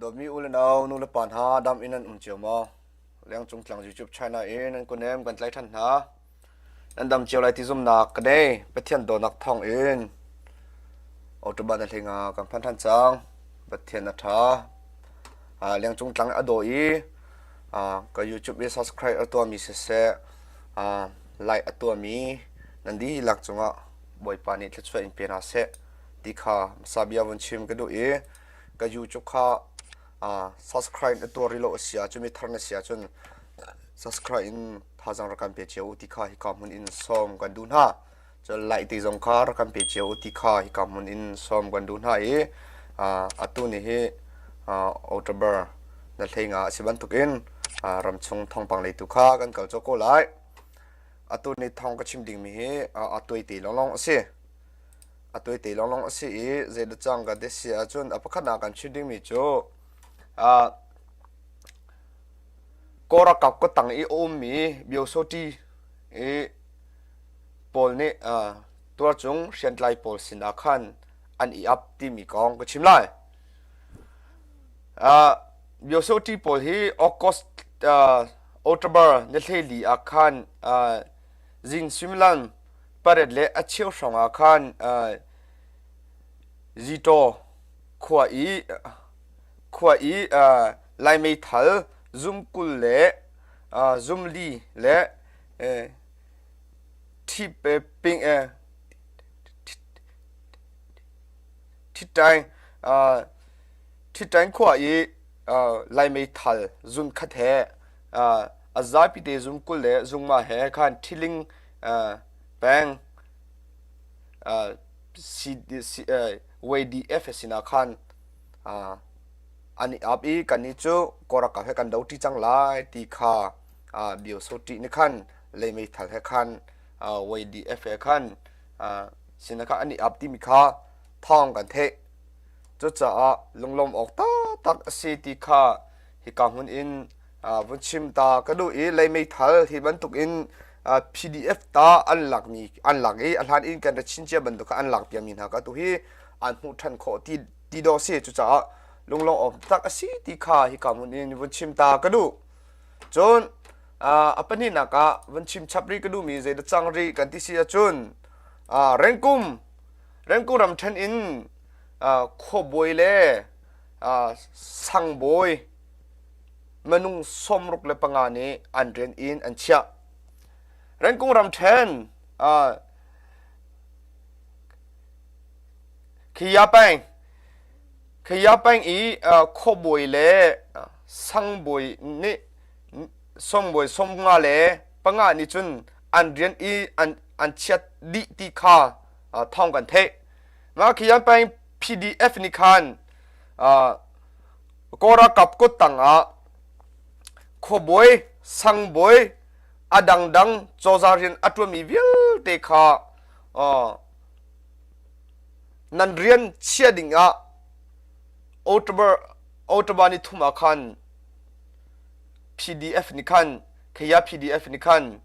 Dawtmi u le nau, nu le pa hna, dam in nan um cio maw? Lengcung tlang YouTube China in nan kunem kan tlai ṭhan hna. Nan dam cio lai ti zumnak ka nei. Pathian dawtnak thawng in October na hlinga kan phan ṭhan cang. Pathian a ṭha. Lengcung tlang a daw i ka YouTube i subscribe a tuahmi siseh, like a tuahmi nan dihlak cungah Bawipa nih thluachuah in pe hna seh ti kha hmasa bia vun chim ka duh i ka YouTube kha subscribe na tuah rih lo a si ahcun mi thar na si ahcun subscribe in thazaang rak kan pe cio u ti kha hika hmun in sawm kan duh hna. Cun like ti zong kha rak kan pe cio u ti kha hika hmun in sawm kan duh hna i atu ni hi October na hlei nga a si bantukin ramchung thawngpang lei tu kha kan kal cawk ko lai. Atu ni thawng ka chim dingmi hi a tuaite lawnglawng a si. A tuaite lawnglawng a si i zeidah cang kan ti si ahcun a pakhatnak kan chim dingmi cu Kawl ralkap kuttang i a ummi Byosoti i pawl nih tuarcung hriamtlai pawl sinah khan an i ap timi kong ka chim lai. Byosoti pawl hi August October ni 14 ah khan zing suimilam pariat le a cheu hrawng ah khan Zitaw khua i khua i Lai meithal zum 20 le zum li le ṭhiping ṭhiṭaing khua i Lai meithal zun khat he a zapite zum 20 le zungma he khan ṭhiling peng YDF sinah khan an i ap i kannih cu Kawlralkap he kan doṭi cang lai ti kha Byosoti nih khan lei meithal he khan YDF he khan sinah khan an i ap timi kha thawng kan theih. Cucaah lunglawm awk taktak a si ti kha hika hmun in vun chim ta ka duh i lei meithal hi bantukin PDF ta an lakmi an lak i a hlan in kan ra chin cia bantuk kha an lak piakmi hna kha tu hi an hmuh ṭhan khawh ti ti dawh si. Cucaah lunglawm awk tak a si ti kha hika hmun in vun chim ta ka duh. Cun a pahnihnak ah vun chim chap rih ka duhmi zeidah cang rih kan ti si ahcun rengkum rengkum ramṭhen in khuabawi le sangbawi minung 65 nih an rian in an chiah. Rengkung ramṭhen Khiya peng Khiya peng i khuabawi le sangbawi nih sawmbawi 55 nih cun an rian i an an chiat dih ti kha thawng kan theih. Mah Khiya peng PDF nih khan Kawl ralkap kuttang ah khuabawi, sangbawi, a dangdang cozah rian a ṭuanmi vialte kha nan rian chia ding ah October October ni thum ah khan PDF nih khan Kaya PDF nih khan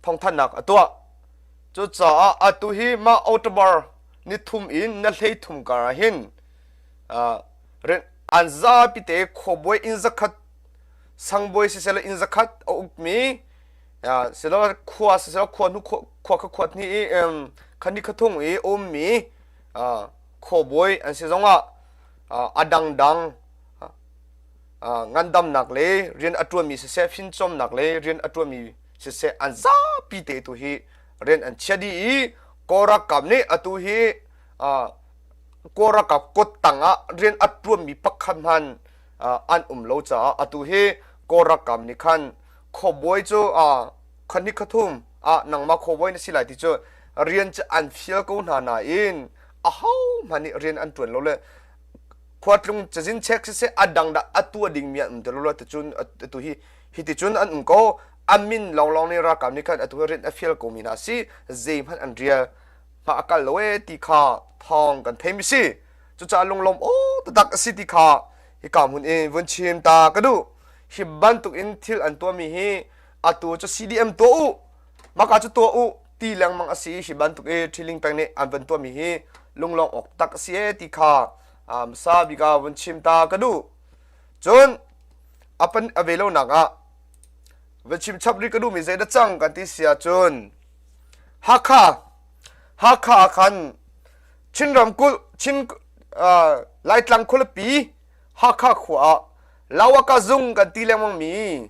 thawngthanhnak a tuah. Cucaah atu hi mah October ni thum in na hlei thum kar ah hin an zapite khuabawi inn zakhat sangbawi siseh inn zakhat a ukmi silo khua siseh khua hnu khua kha khuat ni i khani khathung i ummi khuabawi an si zongah a dangdang ngandamnak le rian a ṭuanmi siseh fimcawmnak le rian a ṭuanmi siseh an zapi te tu hi rian an chia dih i Kawl ralkap nih atu hi Kawl ralkap kuttang ah rian a ṭuanmi pakhat hmanh an um lo caah atu hi Kawl ralkap nih khan khuabawi cu khuahnih khuathum ah nangmah khuabawi na si lai ti cu rian cu an fial ko hna nain ahohmanh nih rian an ṭuan lo le khuatlung cazin check siseh a dang dah a tuah dingmi an um ti lo ticun atu hi hi ticun an um ko a min lawnglawng nih ralkap nih khan atu hi rian a fial ko mi hna si zeihmanh an rial hma a kal lo e ti kha thawng kan thei mi si cucaah lunglawm aw taktak a si ti kha hika hmun in vun chim ta ka duh hi bantuk in thil an tuahmi hi atu cu CDM tuah u maka cu tuah u ti lengmang a si hi bantuk i Ṭhiling peng nih an van tuahmi hi lunglawng awk tak a si e ti kha. hmasa bik ah vun chim ta ka duh. Cun a pan a ve lonak ah va chim chap rih ka duhmi zei dah cang kan ti si ahcun Hakha Hakha ah khan Chin ramkulh Chin Laitlang khualipi Hakha khua ah Lawaka zung kan ti lengmang mi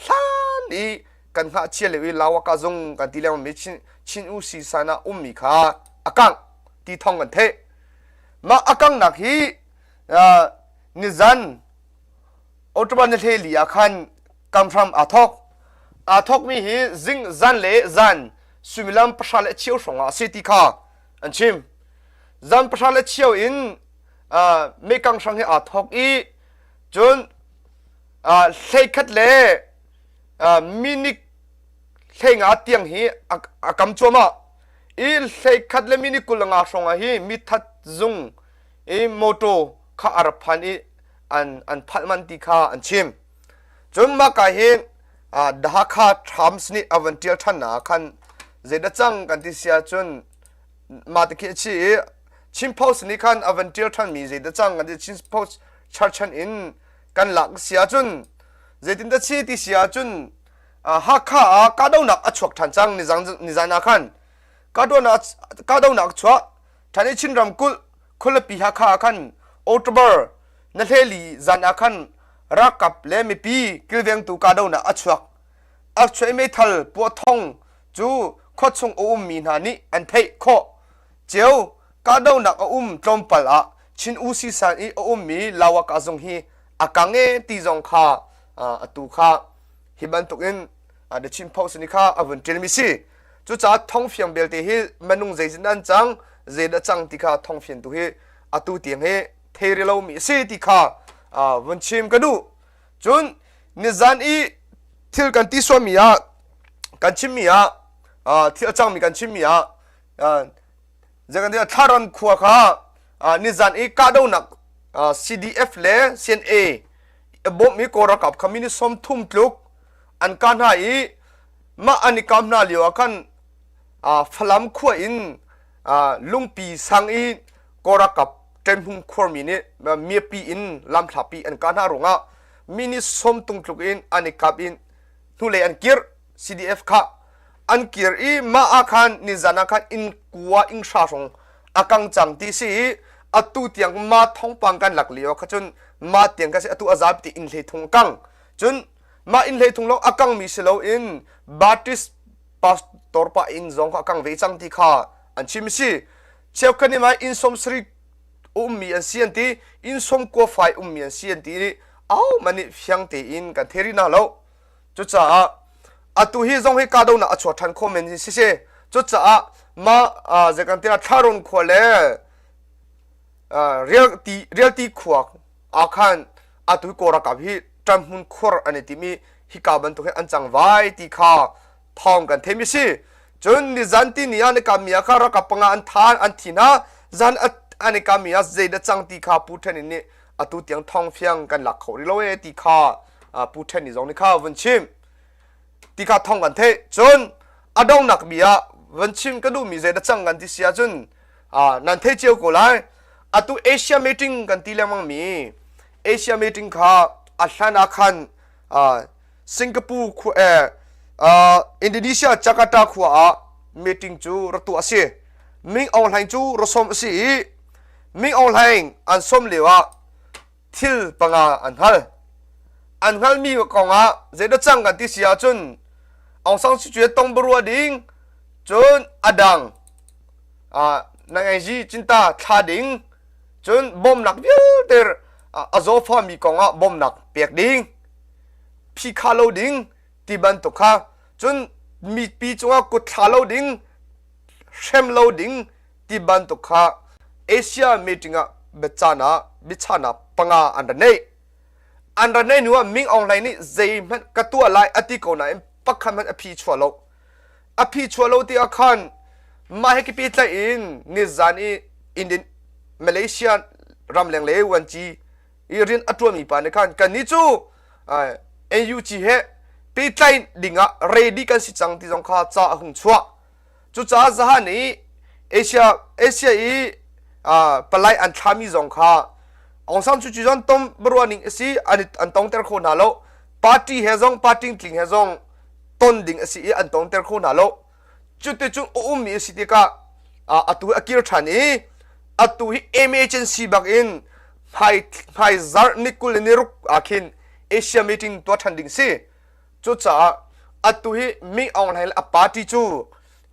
hlan i kan hngahchia lio i Lawaka zung kan ti lengmang mi Chin Chin U Si san ah ummi kha a kangh ti thawng kan theih. Mah a kanghnak hi nizan October ni hlei ah khan kamhram aa thawk. Aa thawkmi hi zing zan le zan suimilam pahra le cheu hrawng ah a si ti kha an chim. Zan pahra le cheu in meikang hrang hi aa thawk i cun hleikhat le minute hleinga tiang hi a kam cuahmah. I hleikhat le minute 25 hrawng ah hi mithat zung i motor kha a rak phan i an an phalh man ti kha an chim. Cun mah ka hin The Hakha Times nih a van ṭial ṭhan ah khan zeidah cang kan ti si ahcun mah ti khi a si i Chin Post nih khan a van ṭial ṭhanmi zeidah cang kan ti Chin Post charchan in kan lak si ahcun zeitindah si ti si ahcun Hakha ah kahdohnak a chuak ṭhan cang nizan ah khan kahdohnak kahdohnak a chuah ṭhan i Chin ramkulh khualipi Hakha ah khan October na hleli zan ah khan ralkap le mipi kilvengtu kahdohnak a chuak. A chuah i meithal puah thong cu khuachung a ummi hna nih an theih khawh. Ceu kahdohnak a um tlawmpal ah Chin U San i a ummi Lawaka zung hi a kang e ti zong kha atu kha hi bantukin The Chin Post nih kha a vun ṭilmi si. Cucaah thongfiang belte hi minung zeizin an cang, zeidah cang ti kha thongfian tu hi atu tiang hi thei ri lomi a si ti kha vun chim ka duh. Cun nizan i thil kan ti sualmi ah kan chimmi ah thil a cangmi kan chimmi ah Thlaron khua kha nizan i kahdohnak CDF le CNA bawmh i Kawl ralkap kha minute 30 tluk an kah hna i mah an i kam hna lio ah khan Falam khua in Lungpi sang i Kawl ralkap ṭemhung khuarmi nih miapi in lamthlapi an kah hna ruangah minute 30 tluk in an i kap in hnulei an kir CDF kha an kir i mah ah khan nizan ah khan inn kua inn hra hrawng a kang cang ti si i atu tiang ma thawngpang kan lak lio kha cun ma tiang ka si atu a zapi ti inn hlei thung a kang cun mah inn hlei thung lawng a kangmi si loin Baptist pastor pa inn zong kha a kang ve cang ti kha an chim si cheukhat nih ma inn 70 ummi an si an ti inn som kua fai ummi an si an ti i au man nih fiang tein kan thei rih hna lo Cucaah atu hi zong hi kahdohnak a chuak ṭhan khawh men si si. Cucaah mah zei kan ti Thlaron khua le Rialti Rialti khua ah khan atu hi Kawl ralkap hi ṭamhmun khuar an i tim i hika bantuk hin an cang vai ti kha thawng kan theimi si. Cun nizan ti ni ah an i kammi ah khan ralkap panga an than an thi hna. Zan an i kammi ah zeidah cang ti kha Pu Ṭhen nih atu tiang thawng fiang kan lak kho rih lo e ti kha Pu Ṭhen nih zong nih kha vun chim ti kha thawng kan theih. Cun a donghnak bia ah vun chim ka duhmi zei dah cang kan ti si ahcun nan thei cio ko lai. Atu Asia meeting kan ti lengmang mi Asia meeting kha a hlan ah khan Singapore khua Indonesia Jakarta khua ah meeting cu rak tuah a si. Ming Aung Hlaing cu ra sawm a si i Ming Aung Hlaing an sawm lio ah thil panga an hal. An hngalmi kong ah zeidah cang kan ti si ahcun Aung San Suu Kyi tong barua ding cun a dang nangaiji cinta thla ding cun bawmnak vialte a zawfami kong ah bawmnak pek ding phikha lo ding ti bantuk kha cun mipi cungah kut thla lo ding hrem lo ding ti bantuk kha Asia meeting ah biacaan ah biachahnak panga an ra neih. An ra neih hnu ah Ming Aung Hlaing nih zeihmanh ka tuah lai a ti ko nain pakhat hmanh a phi chuah lo. A phi chuah lo ti ah khan mah he pehtlaih in nizan i Indian Malaysia ramleng le vuanci i rian a ṭuanmi pa nih khan kannih cu NUG he pehtlaih dingah ready kan si cang ti zong kha ca a hung chuah. Cucaah zahan i Asia Asia i Palai an thlami zong kha Aung San Suu Kyi zong tom barua ning a si an an tongter kho hna lo. Party he zong party tling he zong ton ding a si i an tongter kho hna lo. Cuticun a ummi a si tikah atu hi a kir ṭhan i atu hi emergency bak in hmai hmai zarh ni 20 le ni ruk ah khin Asia meeting tuah ṭhan ding si. Cucaah atu hi Min Aung Hlaing le a party cu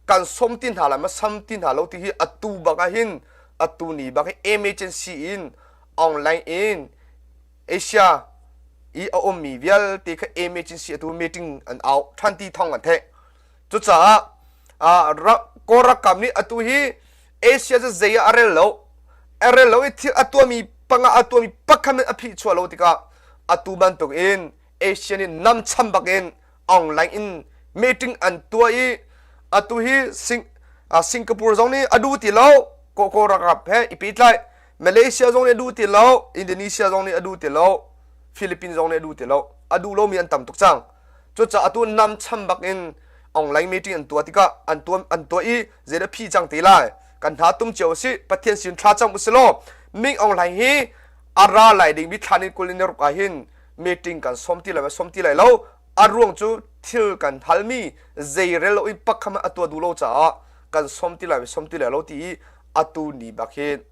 kan som ti hna lai ma sam ti hna lo ti hi atu bak ah hin atu ni bak hi emergency in online in Asia i a ummi vialte kha emergency atu meeting an au ṭhan ti thawng an theih. Cucaah Kawl ralkap nih atu hi Asia cu zei ah a rel lo. A rel lo i thil a tuahmi panga a tuahmi pakhat a phih chuah lo tikah atu bantuk in Asia nih namcham bak in online in meeting an tuah i atu hi Singapore zong nih a duh ti lo Kawl ralkap he i pehtlai Malaysia zong nih a duh ti lo Indonesia zong nih a duh ti lo Philippines zong nih a duh ti lo a duh lomi an tam tuk cang. Cucaah atu namcham bak in online meeting an tuah tikah an tuah an tuah i zeidah phi cang te lai kan hna tum cio si Pathian sin thla cam usih law Ming Aung Hlaing hi a ra lai ding mi thla ni 20 ni ruk ah hin meeting kan som ti lai som ti lai lo a ruang cu thil kan halmi zei rel lo in pakham a tuah duh lo caah kan som ti lai som ti lai lo ti i atu ni bak hin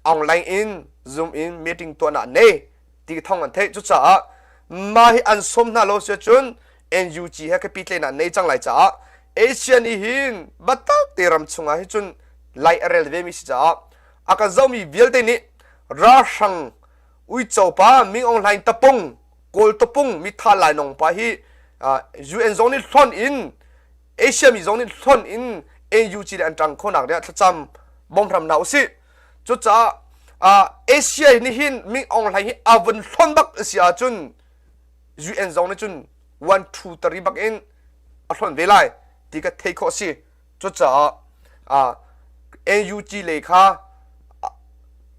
online in zoom in meeting tuahnak nei ti thong an theih cucaah mah hi an som hna lo si cun NUG he ka pitlenak nei cang lai caah Asia nih hin batak te ram chungah hi cun lai a rel ve mi si caah a kan zohmi vialte nih ralhrang uico pa Ming Aung Hlaing tapung Kawl tapung mitha lai nong pa hi UN zong nih hlon in Asia mi zong nih hlon in NUG le an ṭang khonak ding ah thlacam bawm hram hna usih. Cucaah Asia nih hin Ming Aung Hlaing hi a vun hlon bak a si ahcun UN zong nih cun one two three bak in a hlon ve lai ti ka theih khawh a si. Cucaah NUG lei kha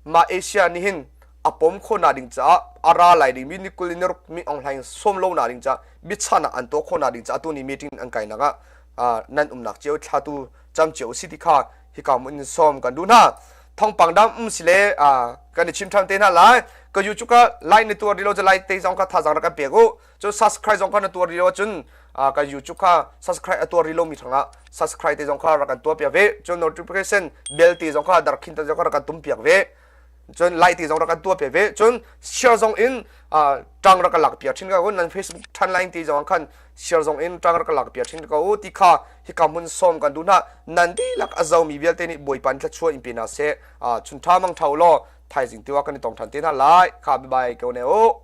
mah Asia nih hin a pom khawhnak ding caah a ra lai dingmi ni 20 ni ruk Ming Aung Hlaing sawm lo nak ding caah biachahnak an tuah khawhnak ding caah tuni meeting an kainak ah nan umnak cio thlatu cam cio si ti kha hika mun in sawm kan duh hna. Thawngpang dam um si le kan i chim ṭhan te hna lai. Ka YouTube ka like na tuar rih lo cu like te zong kha thazaang rak kan pek u. Cun subscribe zong kha na tuar rih lo ahcun ka YouTube kha subscribe a tuar rih lomi hrangah subscribe te zong kha rak kan tuah piak ve. Cun notification bell te zong kha darkhin te zong kha rak kan tum piak ve. Cun like te zong rak kan tuah piak ve. Cun share zong in ṭang rak kan lak piak ṭhin ko. Nan Facebook timeline te zong khan share zong in ṭang rak kan lak piak ṭhin ko ti kha hika hmun sawm kan duh hna. Nan dihlak a zomi vialte nih Bawipa nih thluachuah in pe hna seh. Chun ṭha mang ṭha u law thaizing tiwa kan i tong ṭhan te hna lai. Kha bye bye ko ne u.